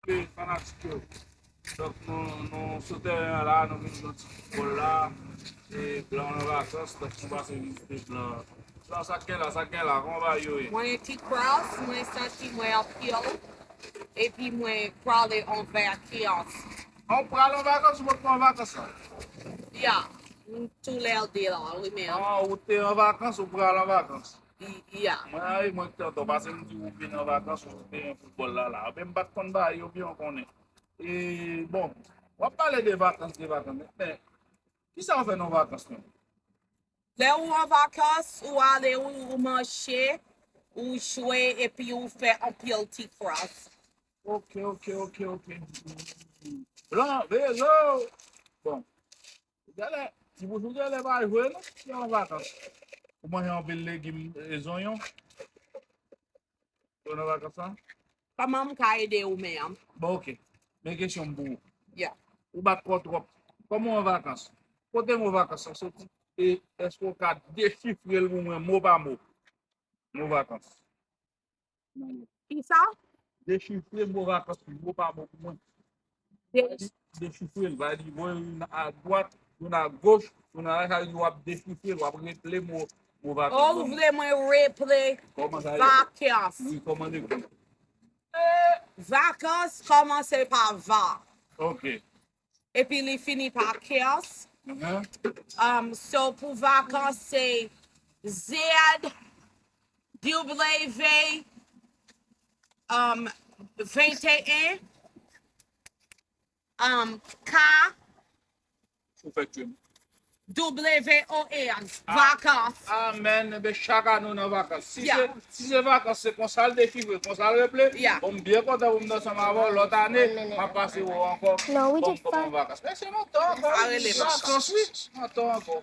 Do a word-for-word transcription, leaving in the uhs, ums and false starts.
E fanatik yo. Donk, nou, nou sou tèren an la, nou vin jwe ti foutbòl la. E blan an vakans, donk nou pase vizite blan an. Sa, sa k gen la, sa k gen la, kòman bagay yo ye? Mwen T-Cross, mwen santi mwen anpil. Epi mwen prale an vakans. An pral an vakans, ou poko an vakans la? Ya, m tou lè de la, wi, men. Ah, ou te an vakans, ou pral an vakans? I- Ya. Mwen, ay, mwen ki te antan, paske m di ou vin an vakans, ou te an foutbòl la, la. Men m pa t konn bagay yo byen, ou konnen. E, bon, w ap pale de vakans, de vakans, men, men, kisa w fè nan vakans, menm? Lè ou an vakans, ou ale, ou, ou manje, ou jwe, epi ou fè anpil T-Cross. Ok, ok, ok, ok. Blan, veye zo. Bon. Genlè, ti bouch ou genlè pa jwe, non, si w an vakans. Ou manje anpil legim, e, zonyon. Ou nan vakans lan? Kòman m ka ede ou, men? Bon, ok. Men kesyon m pou ou. Ya. Ou bat kò twòp. Kòman w an vakans? Kote mo vakans lan soti? E èske w ka dechifre l pou mwen, mo pa mo? Mo vakans. Kisa? Dechifre mo vakans, mo pa mo pou mwen. De- Dechifre l, va di, voye youn a dwat, youn a goch, youn a, sa vle di w ap dechifre l, w ap reple mo, mo vakans. Oh, ou vle mwen reple vakans? Wi, kòman l ekri? Vakans kòmanse pa va. Ok. Epi li fini pa kès. Mhm. Um, so, pou vakans, se Z W, um, venteyen, um, K, Ou fè tchwe m. W O N, vakans. Amèn. Enben, chak ane w nan vakans. Si se, si se vakans, se konsa l dechifre, konsa l reple. Ya. Bon, m byen kontan pou m nan ansanm avè w. Lòt ane, m ap pase wè w ankò. Bon, kòman vakans? Men se nan tan ankò. Sa rele vakans, wi. Nan tan ankò.